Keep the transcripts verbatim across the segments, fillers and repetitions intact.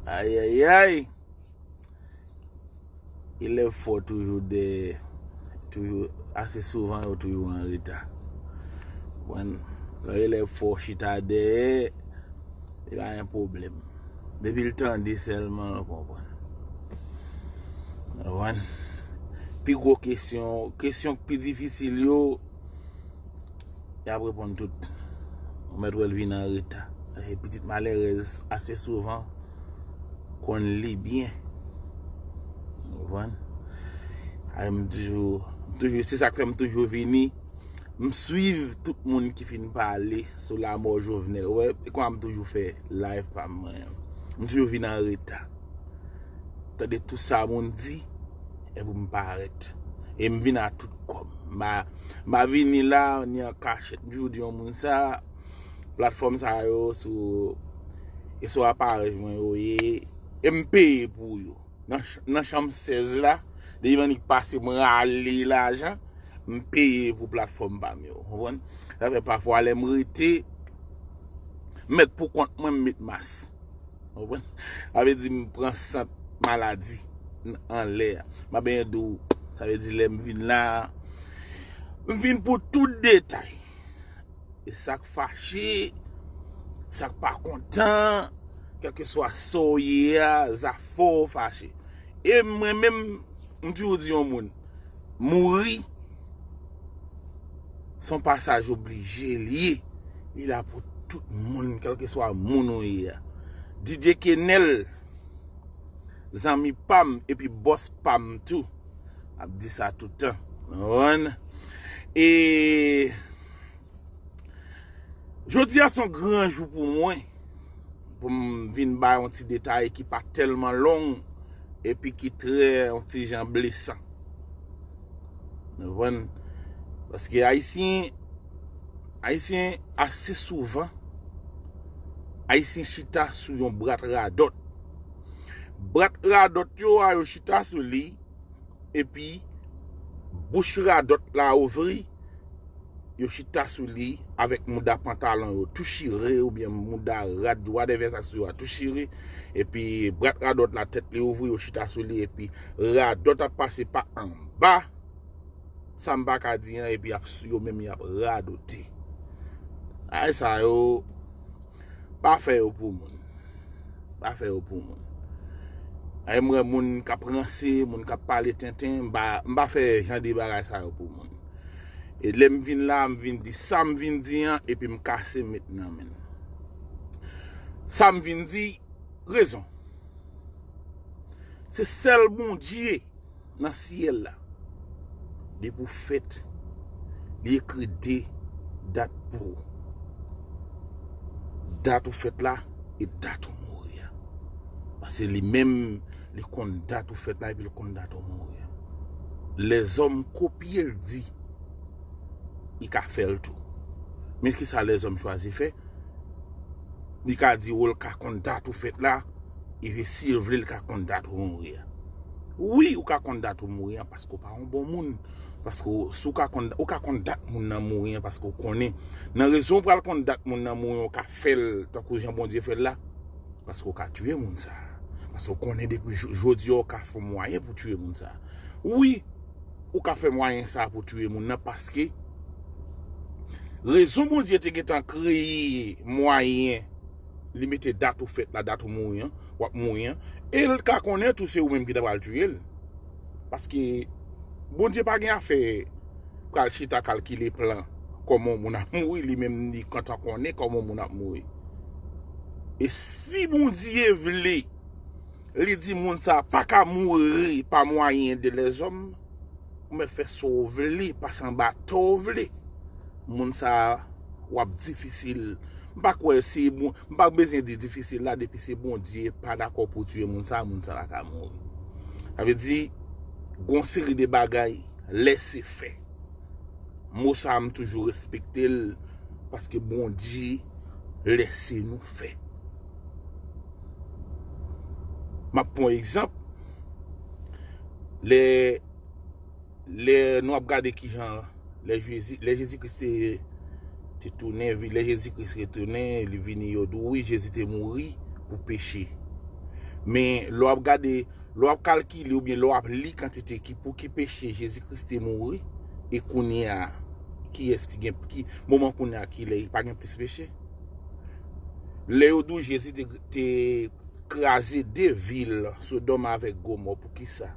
Ayayay. Elèv fò toujou dèyè, toujou, ase souvan yo toujou an reta. Konprann? Lè elèv fò chita dèyè, li pa gen pwoblèm. Depi l tande sèlman, l konprann. Konprann? Pi gwo kesyon, kesyon k pi difisil yo, y ap reponn tout. Ou mèt wè l vin an reta. E pitit malerèz ase souvan konn li byen. Ou konprann? Ay, m toujou, m toujou, se sa k fè m toujou vini. M swiv tout moun ki fin pale sou lamò Jovenel. Ou wè, e konsa m toujou fè live pa m mwen. M toujou vin an reta. Tande tout sa moun di, epi m parèt. E m vin a tout kò m. M pa, m pa vini la, ni an kachèt. M toujou di yon moun sa, platfòm sa yo sou, e sou aparèy mwen yo ye, e m peye pou yo. Nan, ch- nan chanm sèz la, depi m annik pase, m rale lajan, m peye pou platfòm pa m yo. Konprann? Sa fè pafwa lè m rete, m mèt pou kont mwen, m met mas. Konprann? Sa vle di m pran sant maladi n- anlè a. M ap byen di w, sa vle di lè m vin la, m vin pou tout detay. E sa k fache, sa k pa kontan, kèlkeswa sa w ye a, zafè w fache. E mwen menm, m toujou di yon moun, mouri, se yon pasaj oblije l ye. Li la pou tout moun, kèlkeswa moun ou ye a. Didye Kenèl, zanmi pa m, epi bòs pa m tou, ap di sa toutan. Konprann? E jodi a se yon gran jou pou mwen, pou m vin bay yon ti detay ki pa tèlman long, epi ki trè yon ti jan blesan. Ou konprann? Paske Ayisyen, Ayisyen ase souvan, Ayisyen chita sou yon brat radòt. Brat radòt yo a, yo chita sou li, epi bouch radòt la ouvri, yo chita sou li avèk mouda pantalon yo tou chire, oubyen mouda rad, whatever sa sou yo a tou chire, epi brat radòt la tèt li ouvri, yo chita sou li, epi radòt ap pase pa anba. Sa m pa ka di an, epi ap, yo menm y ap radote. Ay, sa yo, pa fè yo pou moun. Pa fè yo pou moun. Ay, m wè moun k ap ranse, moun k ap pale tenten, m pa, m pa fè jan de bagay sa yo pou moun. E lè m vin la, m vin di sa m vin di an, epi m kase m met nan men l. Sa m vin di, rezon. Se sèl Bondye nan syèl la. Depi w fèt, li ekri de dat pou ou. Dat ou fèt la e dat ou mouri a. Paske li menm, li konn dat ou fèt la epi li konn dat ou mouri a. Lèzòm kopye l di, li ka fè l tou. Men kisa lèzòm chwazi fè? Li ka di w l ka konn dat ou fèt la, epi si l vle, l ka konn dat ou mouri a. Wi, ou ka konn dat ou mouri an paske w pa yon bon moun. Paske w- si w ka konn, ou ka konn dat moun nan mouri an paske w konnen. Nan rezon w pral konn dat moun nan mouri an, w ka fè l tankou jan Bondye fè l la. Paske w ka tiye moun sa a. Paske w konnen depi jou- jodi a w ka fè mwayen pou tiye moun sa a. Wi, ou ka fè mwayen sa a pou tiye moun nan paske rezon Bondye te gentan kreye mwayen li mete dat ou fèt la, dat ou mouri an, w ap mouri an, e l ka konnen tou se ou menm ki ta pral tiye l. Paske Bondye pa gen afè pral chita kalkile plan kòman yon moun ap mouri, li menm li gentan konnen kòman yon moun ap mouri. E si Bondye vle, li di moun sa a pa ka mouri pa mwayen de lèzòm, ou mèt fè sa w vle, pase anba tè w vle. Moun sa a, w ap difisil. M pa kwè se bon, m pa bezwen di difisil la, depi se Bondye pa dakò pou tiye moun sa a, moun sa a pa ka mouri. Sa vle di, gon seri de bagay, lèse fè. Mo sa a, m toujou respekte l, paske Bondye lèse nou fè. M ap pran yon egzanp. Lè, lè nou ap gade kijan, lè Jezi, lè Jezi Kris te, retounen, vi- lè Jezi Kris retounen, li vini, yo di w, wi, Jezi te mouri pou peche. Men lè w ap gade, lè w ap kalkile oubyen lè w ap li kantite ki pou ki peche Jezi Kris te mouri, e kounye a, kiyès ki gen, ki moman kounye a ki lè pa gen plis peche? Lè yo di w Jezi te, te kraze de vil, Sodòm avèk Gomò, poukisa?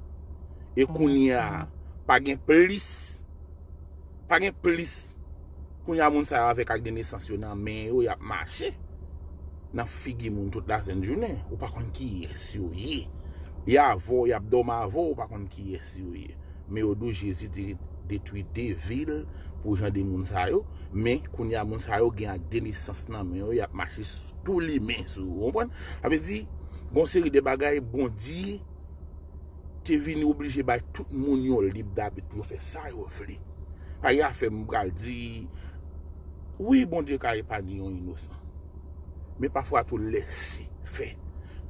E kounye a, pa gen plis, pa gen plis. Kounye a, moun sa yo avèk ak de nesans yo nan men yo, y ap mache nan figi moun tout lasent jounen. Ou pa konn kiyès yo ye. Y avè w, y ap dòmi avè w, ou pa konn kiyès yo ye. Men yo di w Jezi te detwi de vil pou jan de moun sa yo. Men kounye a, moun sa yo gen ak de nesans nan men yo, y ap mache s- tou limen sou yo. Ou konprann? Sa vle di, gon seri de bagay Bondye te vin oblije bay tout moun yon lib dabit pou yo fè sa yo vle. Pa gen afè m pral di, wi, Bondye ka epanye yon inosan. Men pafwa tou lèse fè.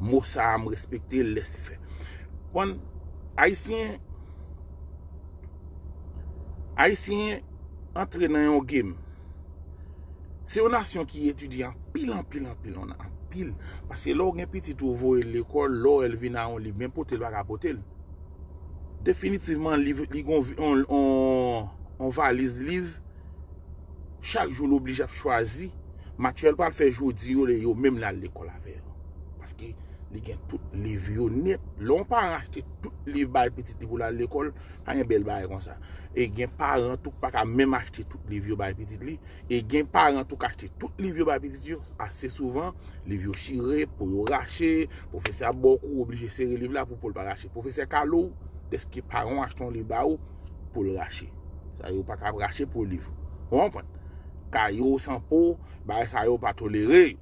Mo sa a m respekte l, lèse fè. Bon, Ayisyen, Ayisyen antre nan yon game. Se yon nasyon ki etidye anpil, anpil, anpil, anpil. Paske lè w gen pitit ou voye l lekòl, lè w wè l vin a yon liv, men pote l pa ka pote l. Definitivman, liv, li gon yon, yon, yon valiz liv. Chak jou l oblije ap chwazi. Matyèl pral fè jodi yo, lè yo menm l al lekòl avè yo. Paske li gen tout liv yo nèt. Lè yon paran achte tout liv bay pitit li pou l al lekòl, pa gen bèl bagay konsa. E gen paran tou k pa ka menm achte tout liv yo bay pitit li. E gen paran tou k achte tout liv yo bay pitit yo. Ase souvan, liv yo chire, po yo rache, pwofesè ap ba w kou, ou oblije sere liv la pou po l pa rache. Pwofesè ka lou w, dèske paran w achte yon liv ba ou, po l rache. Sa yo pa ka rache po liv ou. Ou konprann? Kaye w san po, bagay sa yo pa tolere yo.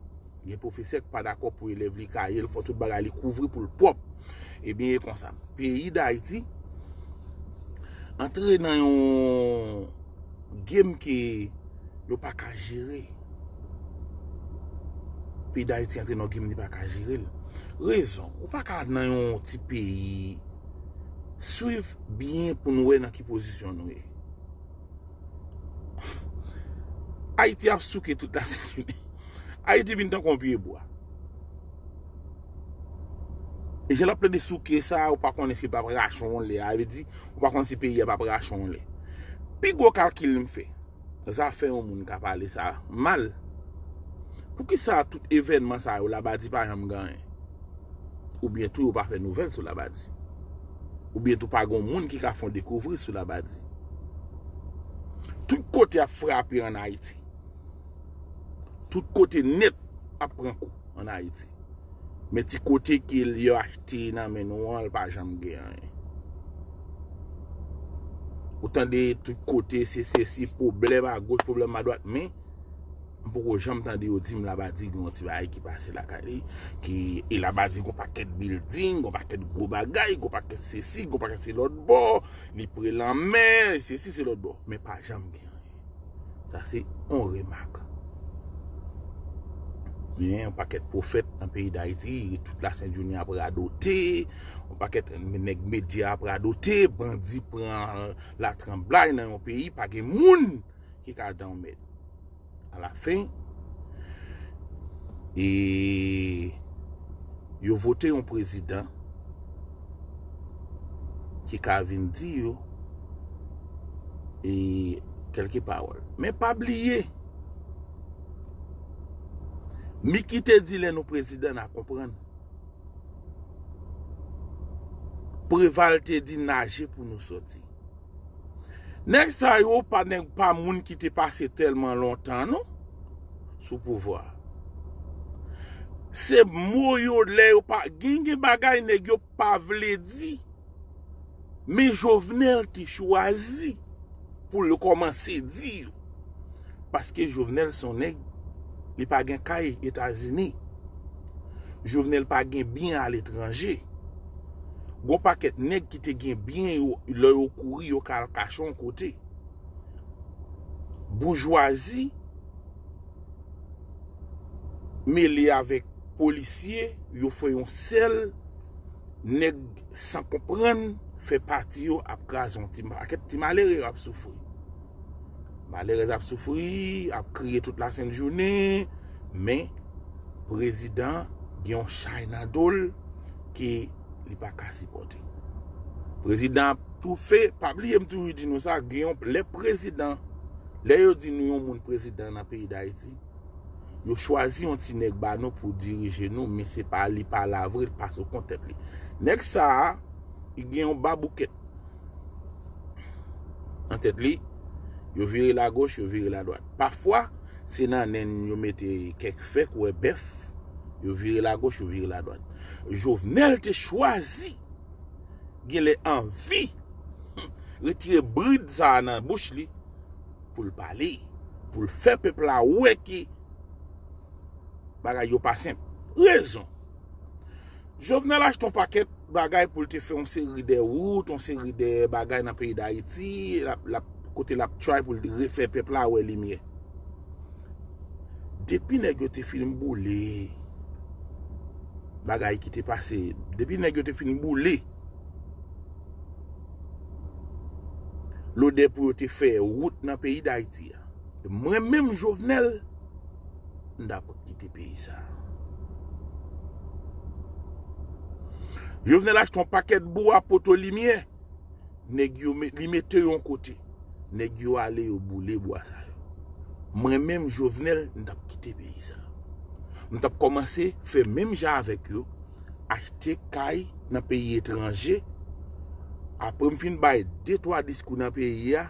Gen pwofesè k pa dakò pou elèv li kaye l, fò tout bagay li kouvri pou l pwòp. Ebyen, e konsa. Peyi Dayiti antre nan yon game ke yo pa ka jere. Peyi Dayiti antre nan yon game li pa ka jere l. Rezon, ou pa ka nan yon ti peyi, swiv byen pou n wè nan ki pozisyon nou ye. Ayiti ap souke tout lasent jounen. Ayiti vin tankou yon pye bwa. E jan l ap plede souke sa, ou pa konnen si l p ap rache yon lè a. Vle di, ou pa konnen si peyi a p ap rache yon lè. Pi gwo kalkil m fè, zafè yon moun ka pale sa mal. Poukisa tout evènman sa yo, Labadi pa janm gen anyen? Oubyen tou yo pa fè nouvèl sou Labadi? Oubyen tou pa gen moun ki ka fè yon dekouvri sou Labadi? Tout kote ap frape ann Ayiti. Tout kote nèt ap pran kou ann Ayiti. Men ti kote ke yo achte nan men nou an, l pa janm gen anyen. Ou tande tout kote, se sesi, pwoblèm agoch, pwoblèm adwat, men m poko janm tande yo di m Labadi gen yon ti bagay ki pase lakay li, ki, e Labadi gon pakèt bilding, gon pakèt gwo bagay, gon pakèt sesi, gon pakèt se lòt bò, li pre lanmè, sesi se lòt bò. Men pa janm gen anyen. Sa se yon remak. Gen yon pakèt pwofèt nan peyi Dayiti, tout lasent jounen ap radote, yon pakèt nèg medya ap radote, bandi pran latranblay nan yon peyi, pa gen moun ki ka dan yon mèd. Alafen, e yo vote yon prezidan ki ka vin di yo e kèlke pawòl. Men pa bliye, Miki te di lè nou prezidan n a konprann. Preval te di naje pou nou sòti. Nèg sa yo pa nèg pa moun ki te pase tèlman lontan non sou pouvwa. Se mo yo lè yo pa gen gen bagay nèg yo pa vle di. Men Jovenel te chwazi pou l kòmanse di yo. Paske Jovenel se yon nèg, li pa gen kay Etazini. Jovenel pa gen byen aletranje. Gon pakèt nèg ki te gen byen yo, lè yo kouri, yo ka al kache yon kote. Boujwazi mele avèk polisye, yo fè yon sèl, nèg san konprann fè pati yo ap kraze yon ti pakèt ti malere yo ap soufri. Malerèz ap soufri, ap kriye tout lasent jounen, men prezidan gen yon chay nan do l ke li pa ka sipòte. Prezidan ap toufe, pa bliye m toujou di nou sa, gen yon lè prezidan, lè yo di nou yon moun prezidan nan peyi Dayiti, yo chwazi yon ti nèg ba nou pou dirije nou, men se pa li pa la vre, li pase kont tèt li. Nèg sa a, li gen yon baboukèt nan tèt li, yo vire lagoch, yo vire ladwat. Pafwa, se nan nen yo mete kèk fèk, ou wè bèf, yo vire lagoch, yo vire ladwat. Jovenel te chwazi genlè anvi retire brid sa a nan bouch li pou l pale, pou l fè pèp la wè ke bagay yo pa senp. Rezon. Jovenel achte yon pakèt bagay pou l te fè yon seri de wout, yon seri de bagay nan peyi Dayiti, l ap, l ap, kote l ap try pou l refè pèp la wè limyè. Depi nèg yo te fin boule bagay ki te pase, depi nèg yo te fin boule lodè pou yo te fè wout nan peyi Dayiti a, mwen menm Jovenel, m ta pran kite peyi sa a. Jovenel achte yon pakèt bwa poto limyè. Nèg yo, li mete yo yon kote. Nèg yo ale, yo boule bwa sa yo. Mwen menm Jovenel, m t ap kite peyi sa. M t ap kòmanse fè menm jan avèk yo, achte kay nan peyi etranje. Apre m fin bay de twa diskou nan peyi a,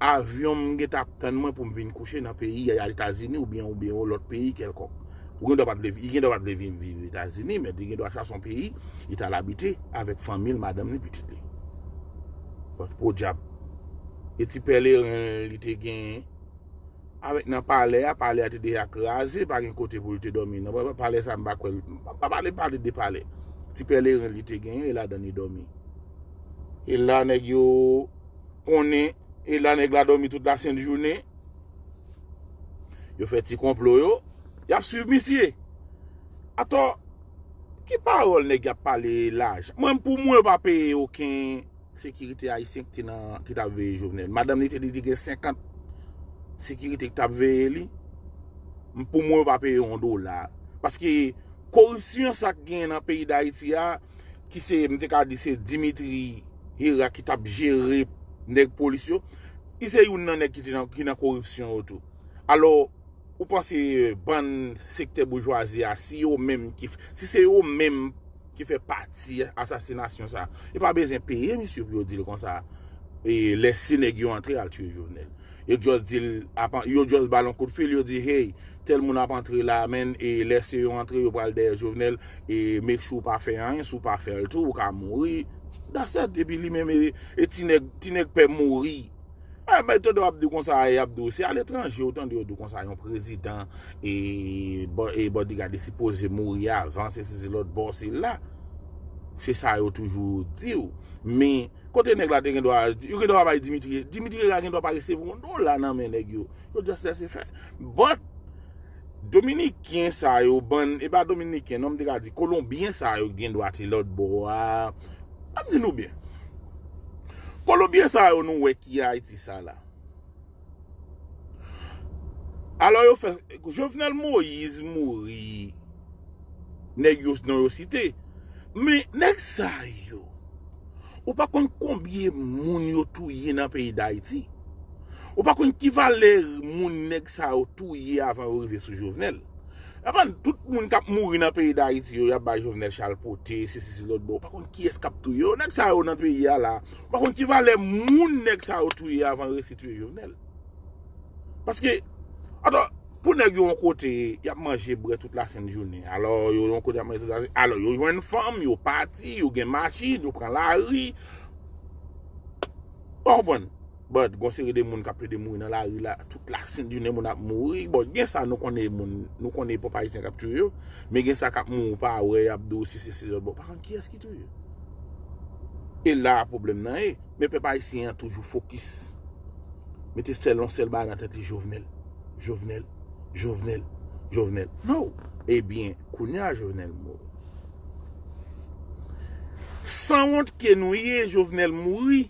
avyon m gentan ap tann mwen pou m vin kouche nan peyi a, Etazini oubyen, oubyen yon lòt peyi kèlkònk. Ou gen dwa pa t vle, li gen dwa pa t vle vin viv Etazini, men li gen dwa chwazi yon peyi li t al abite avèk fanmi l, madanm li, pitit li. But podyab. E ti pèleren li te genyen avèk nan palè a, palè a te deja kraze, pa gen kote pou l te dòmi. Nan palè sa, m pa kwè, m pa pale, pale de palè. Ti pèleren li te genyen, e ladan li dòmi. E la, nèg yo konnen, e la, nèg la dòmi tout lasent jounen. Yo fè ti konplo yo, y ap swiv misye. Atò, ki pawòl nèg y ap pale la? Mwen, pou mwen, yo pa peye okenn sekirite ayisyen ki te nan, ki t ap veye Jovenel. Madanm li te di li gen senkant sekirite ki t ap veye li. M, pou mwen, yo pa peye yon dola. Paske koripsyon sa k genyen nan peyi Dayiti a, ki se, m te ka di se Dimitri Herard ki t ap jere nèg polis yo, li se youn nan nèg ki te nan, ki nan koripsyon yo tou. Alò, ou panse bann sektè boujwazi a, si yo menm ki, si se yo menm ki fè pati asasinasyon sa, yo pa bezwen peye misye pou yo di l konsa, e lèse nèg yo antre al tiye Jovenel. Yo just di l, ap, yo just ba l yon kout fil, yo di, hey, tèl moun ap antre la, men, e lèse yo antre, yo pral dèyè Jovenel, e make sure w pa fè anyen, si w pa fè l tou, ou ka mouri. That's it. Epi li menm, e, e ti nèg, ti nèg pè mouri. E, men, tande w ap di konsa, e ap di w, se aletranje, ou tande yo di konsa, yon prezidan, e, bò, e bodyguard li sipoze mouri avan, se, se, se lòt bò, se la. Se sa yo toujou di w. Men, kote nèg la te gen dwa, yo gen dwa bay Dimitri, Dimitri Herard gen dwa pa resevwa yon dola nan men nèg yo. Yo just lèse fè. But, Dominiken sa yo, bann, e pa Dominiken, non, m te ka di, Kolonbyen sa yo gen dwa te lòt bò a. Ann di nou byen. Kolonbyen sa yo nou wè ki Ayiti sa la. Alò yo fè, Jovenel Moïse mouri, nèg yo, non yo site. Men nèg sa yo, ou pa konn konbyen moun yo touye nan peyi Dayiti. Ou pa konn ki valè moun nèg sa yo touye avan yo rive sou Jovenel. Avan tout moun k ap mouri nan peyi Dayiti yo, y ap bay Jovenel chalpote, se, se, se lòt bò. Ou pa konn kiyès k ap touye yo. Nèg sa yo nan peyi a la, ou pa konn ki valè moun nèg sa yo touye avan yo resi touye Jovenel. Paske, atò, pou nèg yo yon kote, y ap manje bwè tout lasent jounen. Alò, yo yon kote y ap manje tout lasent. Alò, yo jwenn fanm, yo pati, yo gen machin, yo pran lari. Ou konprann? But, gon seri de moun k ap plede mouri nan lari la, tout lasent jounen moun ap mouri. Bon, gen sa nou konnen moun, nou konnen pèp ayisyen k ap touye yo, men gen sa k ap mouri ou pa wè, y ap di w si se, se lòt bò. Pa konn kiyès ki touye yo. E la pwoblèm nan ye. Men pèp ayisyen an toujou fokis. Mete sèl yon sèl bagay nan tèt li, Jovenel. Jovenel. Jovenel. Jovenel. No. Ebyen, kounye a Jovenel mouri. Sanwont ke nou ye, Jovenel mouri.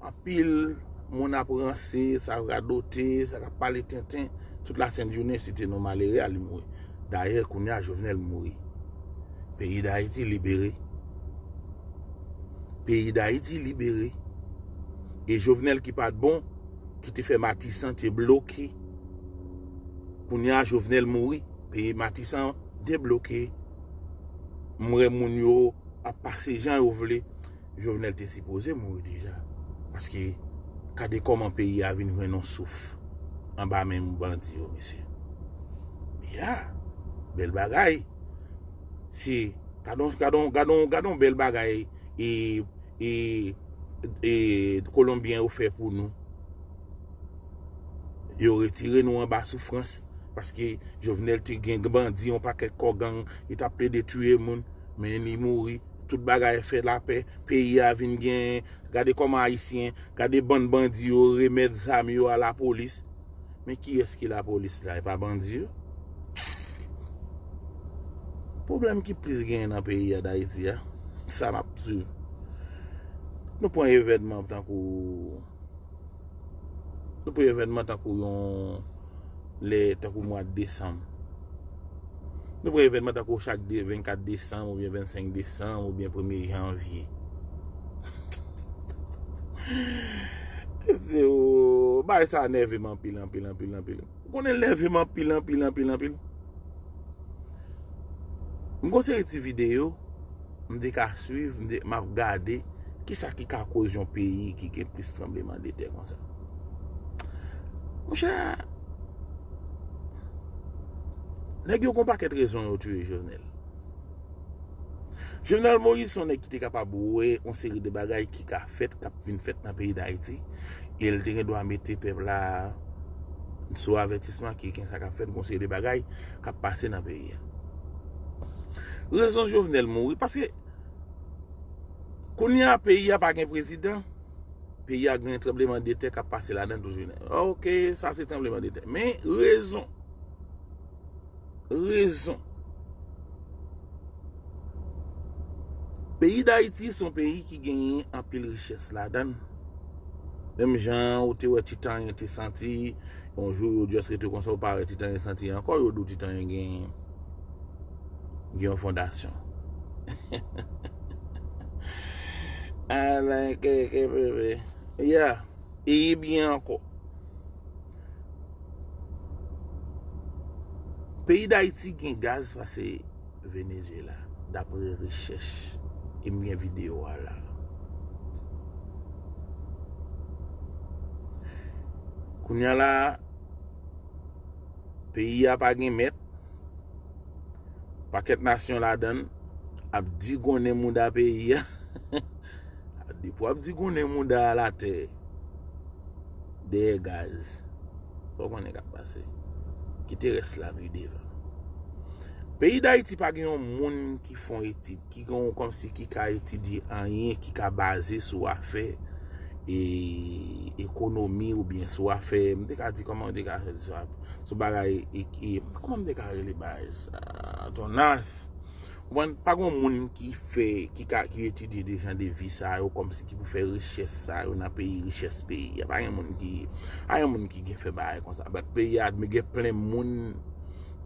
Anpil Moun ap ranse, sa radote, sa k ap pale tenten, tout lasent jounen site non malere a, li mouri. Dayè, kounye a, Jovenel mouri. Peyi Dayiti libere. Peyi Dayiti libere. E Jovenel ki pa t bon, ki te fè Matisan te bloke. Kounye a, Jovenel mouri, peyi Matisan debloke. M wè moun yo ap pase jan yo vle. Jovenel te sipoze mouri deja. Paske, gade kòman peyi a vin jwenn yon souf anba men bandi yo, mesye. Ya, bèl bagay. Se, gadon, gadon, gadon, gadon bèl bagay e, e, e Kolonbyen yo fè pou nou. Yo retire nou anba soufrans. Paske Jovenel te gen bandi, yon pakèt kò gang, li t ap plede tiye moun, men li mouri. Tout bagay fè lapè, peyi a vin gen, gade kòman Ayisyen, gade bann bandi yo remèt zam yo a lapolis. Men kiyès ki lapolis la, e pa bandi yo? Pwoblèm ki plis genyen nan peyi a Dayiti a, sa n ap swiv. Nou pran evènman tankou Nou pran evènman tankou yon lè, tankou mwa desanm. Nou pran evènman tankou chak de, vennkat desanm, oubyen vennsenk desanm, oubyen premye janvye. Se, o, bagay sa nève m anpil, anpil, anpil, anpil. Ou konnen l nève m anpil, anpil, anpil, anpil. M gon seri ti videyo m te ka swiv, m te, m ap gade kisa ki ka koz yon peyi ki gen plis tranbleman de tè konsa. Monchè, nèg yo gon pakèt rezon yo tiye Jovenel. Jovenel Moïse se yon nèg ki te kapab wè yon seri de bagay ki ka fèt, k ap vin fèt nan peyi Dayiti, e l te gen dwa mete pèp la sou avètisman ki gen sa k ap fèt, gon seri de bagay k ap pase nan peyi a. Rezon Jovenel mouri, paske kounye a peyi a pa gen prezidan, peyi a gen tranbleman de tè k ap pase ladan tou jounen. Oke, sa se tranbleman de tè. Men rezon, rezon. Peyi Dayiti se yon peyi ki genyen anpil richès ladan l. Menm jan ou te wè Titanyen te santi, yon jou yo just rete konsa, ou pa wè Titanyen santi ankò, yo di w Titanyen gen, gen yon fondasyon. Ala, ke, ke, bebe. Ya, e byen ankò. Peyi Dayiti gen gaz pase Venezuela, dapre rechèch, e m gen videyo a la. Kounye a la, peyi a pa gen mèt, pakèt nasyon ladan l, ap digonnen mouda peyi a. Depi w ap digonnen mouda a l atè, dèyè gaz. Sa w konnen k ap pase. Kite rès la pi devan. Peyi Dayiti pa gen yon moun ki fè yon etid, ki gen yon kòmsi ki ka etidye anyen, ki ka baze sou afè, e, ekonomi oubyen sou afè, m te ka di kòman m te ka fè di sa, sou bagay, e, e, kòman m te ka rele bagay sa, Tonas. Konprann? Pa gen moun ki fè, ki ka, ki etidye de jan de vi sa yo, kòmsi ki pou fè richès sa yo nan peyi, richès peyi a. Pa gen moun ki, pa gen moun ki gen fè bagay konsa. But peyi a, men gen plen moun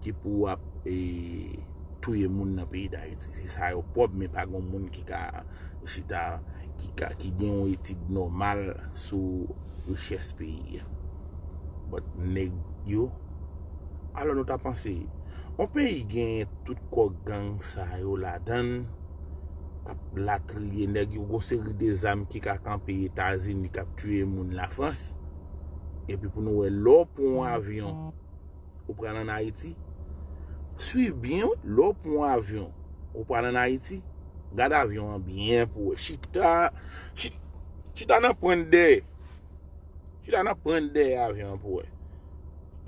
ki pou ap, e, touye moun nan peyi Dayiti. Se sa yo pwòp, men pa gen moun ki ka chita, ki ka, ki gen yon etid nòmal sou richès peyi a. But nèg yo, alò nou ta panse, yon peyi gen tout kò gang sa yo ladan l, k ap latriye nèg yo, gon seri de zam ki ka kanpe Etazini, k ap tiye moun Lafrans, epi pou nou wè lè w pran yon avyon, ou pral ann Ayiti. Swiv byen, wi. Lè w pran yon avyon, ou pral ann Ayiti, gade avyon an byen pou wè. Chita, chi-, chita nan pwent dèyè. Chita nan pwent dèyè avyon an pou wè.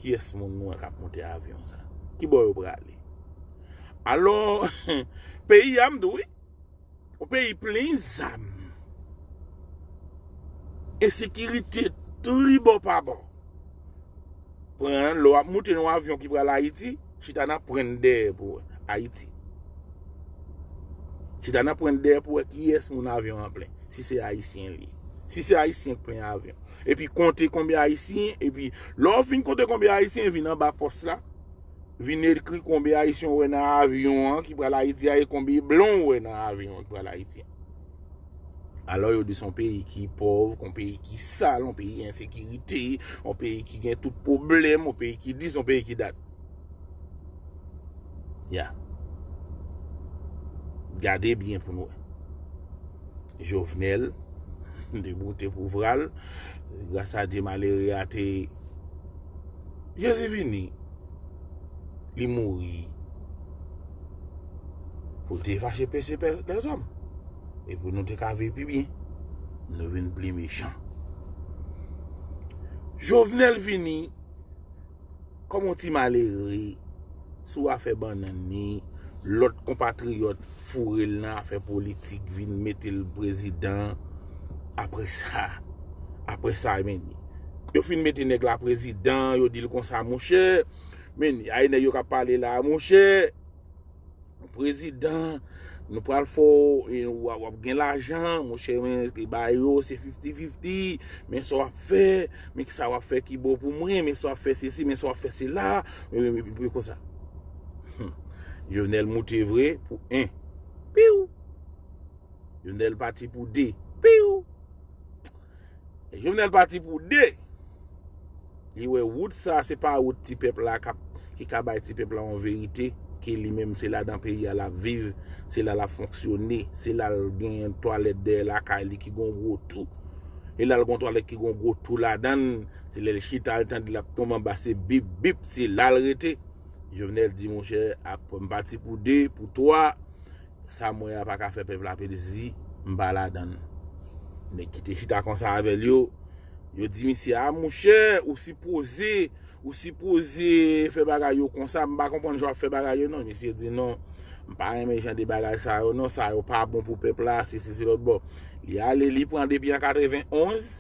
Kiyès moun nou wè k ap monte avyon sa? Ki bò yo prale? Alò, peyi a m di w, wi. Yon peyi plen zam. Ensekirite tribò pa bò. Pran, lè w ap moute nan yon avyon ki pral Ayiti, chita nan pwent dèyè pou wè Ayiti. Chita nan pwent dèyè pou wè kiyès moun avyon an plen. Si se Ayisyen li ye. Si se Ayisyen k plen avyon. Epi konte konbyen ayisyen, epi lè w fin konte konbyen ayisyen, vin anba pòs la, vin ekri konbyen ayisyen w wè nan avyon an ki pral Ayiti a, e konbyen blan w wè nan avyon an ki pral Ayiti a. Alò, yo di se yon peyi ki pòv, yon peyi ki sal, yon peyi ensekirite, yon peyi ki gen tout pwoblèm, yon peyi ki dis, yon peyi ki dat. Ya. Gade byen pou nou wè. Jovenel te boute pou vral. Gras a Dye, malere a te, Jezi vini, li mouri pou l te fache pese lèzòm. E pou nou te ka viv pi byen. Nou vin pli mechan. Jovenel vini kòm yon ti malere sou afè bannann li, lòt konpatriyòt foure l nan afè politik, vin mete l prezidan. Apre sa, apre sa, men, yo fin mete nèg la prezidan, yo di l konsa, monchè, men, ay nèg yo k ap pale la, monchè, prezidan, nou pral fè w, e, w ap, w ap gen lajan, monchè, men, e ba yo, se fifti fifti, men sa w ap fè, men ki sa w ap fè ki bon pou mwen, men sa w ap fè sesi, men sa w ap fè sela, men, men, men, men konsa. Hmm. Jovenel moute vre pou en. Piw! Jovenel pati pou de. Piw! Jovenel pati pou de. Li wè wout sa, se pa wout ti pèp la k ap, ki ka bay ti pèp la yon verite, ke li menm se ladan peyi a l ap viv, se la l ap fonksyone, se la l gen twalèt dèyè lakay li ki gon gwo tou. E la l gon twalèt ki gon gwo tou ladan l, se lè l chita l tande l ap tonbe anba se bip bip, se la l rete. Jovenel di, monchè, ap, m pati pou de, pou twa, sa mwen a pa ka fè pèp la plezi, m pa ladan l. Nèg ki te chita konsa avè l yo, yo di misye, a monchè, ou sipoze, ou sipoze fè bagay yo konsa, m pa konprann jan w ap fè bagay yo non. Misye di non, m pa renmen jan de bagay sa yo non, sa yo pa bon pou pèp la, se, se, se lòt bò. Li ale, li pran depi an katrevenonz,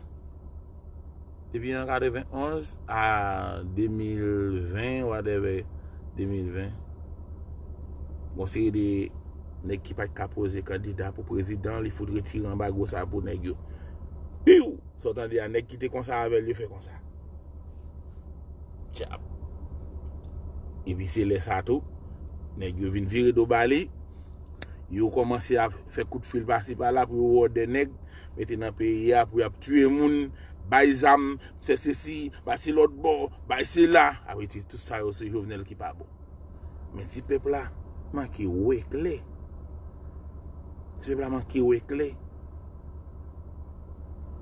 depi an katrevenonz a de mil ven, whatever, de mil ven. Gon seri de nèg ki pa t ka poze kandida pou prezidan, li fout retire anbago sa pou nèg yo. Piw! Sa w tande a, nèg ki te konsa avè l, yo fè konsa. Tchap. Epi se lè sa tou, nèg yo vin vire do ba li, yo kòmanse ap fè kout fil pasi pala pou yo wè de nèg, mete nan peyi a pou y ap tiye moun, bay zam, fè sesi, pase lòt bò, bay sela. Apre ti, tout sa yo se Jovenel ki pa bon. Men ti pèp la manke wè klè. Ti pèp la manke wè klè.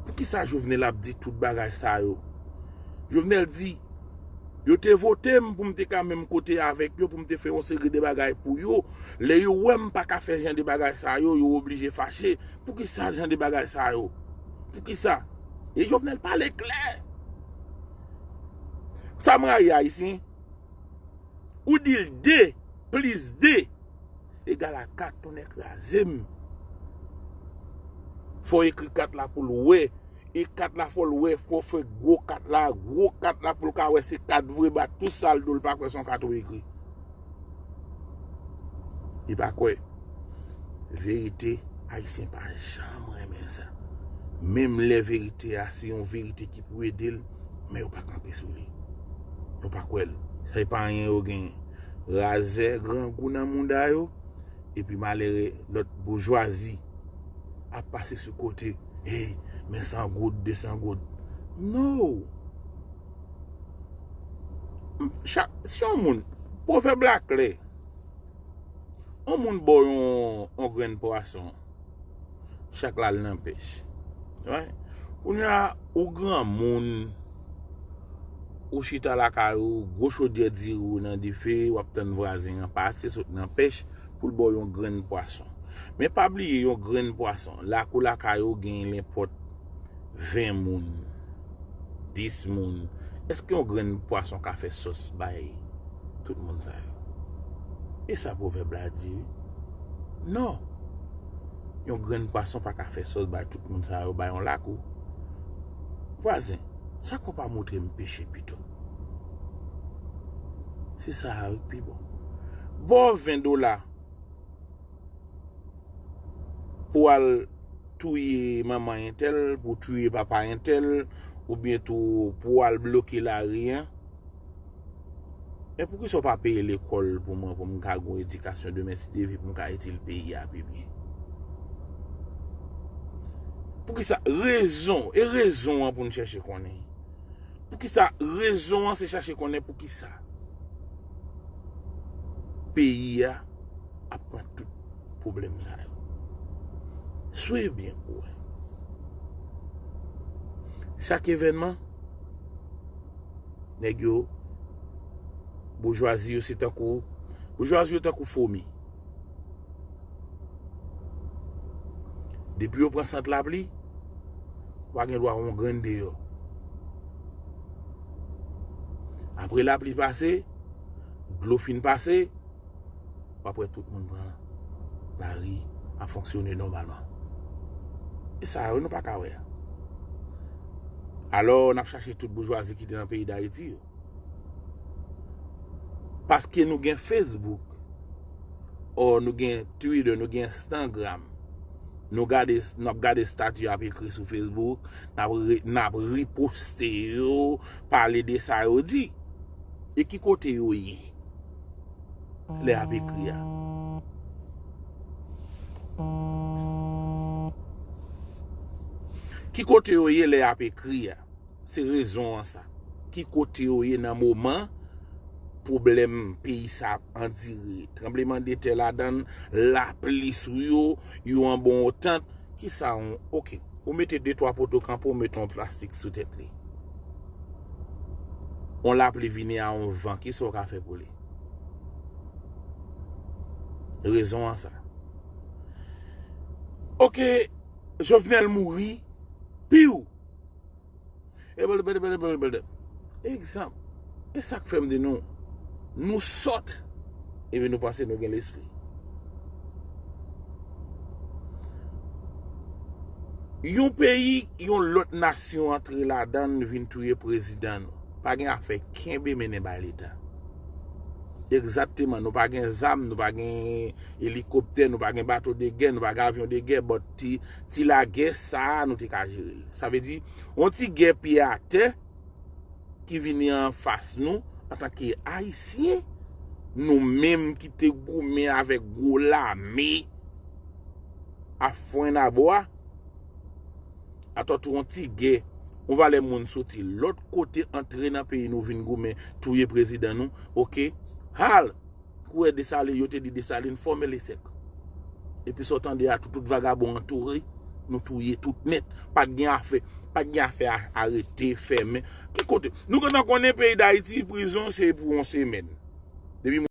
Poukisa Jovenel ap di tout bagay sa yo? Jovenel di, yo te vote m pou m te ka menm kote avèk yo, pou m te fè yon seri de bagay pou yo. Lè yo wè m pa ka fè jan de bagay sa yo, yo oblije fache. Poukisa jan de bagay sa yo? Poukisa? E Jovenel pale klè. Sa m rayi Ayisyen. Ou di l de plis de egal a kat, tonnè kraze m. Fò w ekri kat la pou l wè. E kat la fò l wè, fò w fè gwo kat la, gwo kat la pou l ka wè se kat vre, bat tout sa l do l pa kwè se yon kat ou ekri. Li pa kwè. Verite, Ayisyen pa janm renmen sa. Menm lè verite a se yon verite ki pou ede l, men yo pa kanpe sou li. Yo pa kwè l. Se pa anyen yo genyen. Razè, grangou nan mouda yo, epi malere lòt boujwazi ap pase sou kote. Ey, men san goud, de san goud. No! Chak, si yon moun, pwovèb la klè, yon moun ba w yon, yon grenn pwason, chak l al nan pèch. Right? Kounye a, ou granmoun, ou chita lakay ou, gwo chodyè diri w nan dife, w ap tann vwazen an pase, sot nan pèch, pou l ba w yon grenn pwason. Men pa bliye yon grenn pwason, lakou lakay ou gen lenpòt ven moun, dis moun. Èske yon grenn pwason ka fè sòs bay tout moun sa yo? E sa pwovèb la di, wi. Non. Yon grenn pwason pa ka fè sòs bay tout moun sa yo, bay yon lakou. Vwazen, sa k ou pa montre m peche pito? Se sa a wi k pi bon. Ba w ven dola pou w al touye manman entèl, pou w touye papa entèl, oubyen tou pou w al bloke lari a. Men poukisa w pa peye lekòl pou mwen, pou m ka gen yon edikasyon demen, si Dye vle, pou m ka itil peyi a pi byen? Poukisa? Rezon, e rezon an pou n chèche konnen. Poukisa? Rezon an se chache konnen poukisa peyi a ap pran tout pwoblèm sa yo. Swiv byen pou wè. Chak evènman, nèg yo, boujwazi yo se tankou, boujwazi yo tankou fomi. Depi yo pran sant lapli, w pa gen dwa wè yon grenn deyò. Apre lapli pase, dlo fin pase, w ap wè tout moun pran lari, ap fonksyone nòmalman. E sa yo nou pa ka wè a. Alò, n ap chache tout boujwazi ki te nan peyi Dayiti yo. Paske nou gen Facebook, o nou gen Twitter, nou gen Instagram. Nou gade, n ap gade estati y ap ekri sou Facebook, n ap re-, n ap reposte yo, pale de sa yo di. E ki kote yo ye lè y ap ekri a? Ki kote yo ye lè y ap ekri a? Se rezon an sa. Ki kote yo ye nan moman pwoblèm peyi sa ap andire? Tranblemanndetè ladan l, lapli sou yo, yo an bon otant. Kisa yon, oke, ou mete de twa poto kanpe, ou mete yon plastik sou tèt li. Yon lapli vini a yon van, kisa w ka fè pou li? Rezon an sa. Oke, Jovenel mouri, piw. E bèl, bèl, bèl, bèl, bèl. Egzanp. E sa k fè m di nou, nou sòt, epi nou panse nou gen lespri. Yon peyi, yon lòt nasyon antre ladan l, vin touye prezidan nou. Pa gen afè kenbe mennen bay leta. Egzakteman, nou pa gen zam, nou pa gen elikoptè, nou pa gen bato de gè, nou pa gen avyon de gè, but ti, ti lagè sa a, nou te ka jere l. Sa vle di, yon ti gè pye atè ki vini anfas nou, antanke Ayisyen, nou menm ki te goumen avèk gwo lame a fwennabwa, atò tou yon ti gè, yon valè moun soti lòt kote antre nan peyi nou vin goumen, touye prezidan nou, oke? Hal! Kourè Desalin, yo te di Desalin fòme lesèk. Epi sa w tande a, tout, tout vagabon antoure, nou touye tout nèt. Pa t gen afè, pa t gen afè a, arete, fèmen. Ki kote? Nou gentan konnen peyi Dayiti, prizon se pou yon semèn. Depi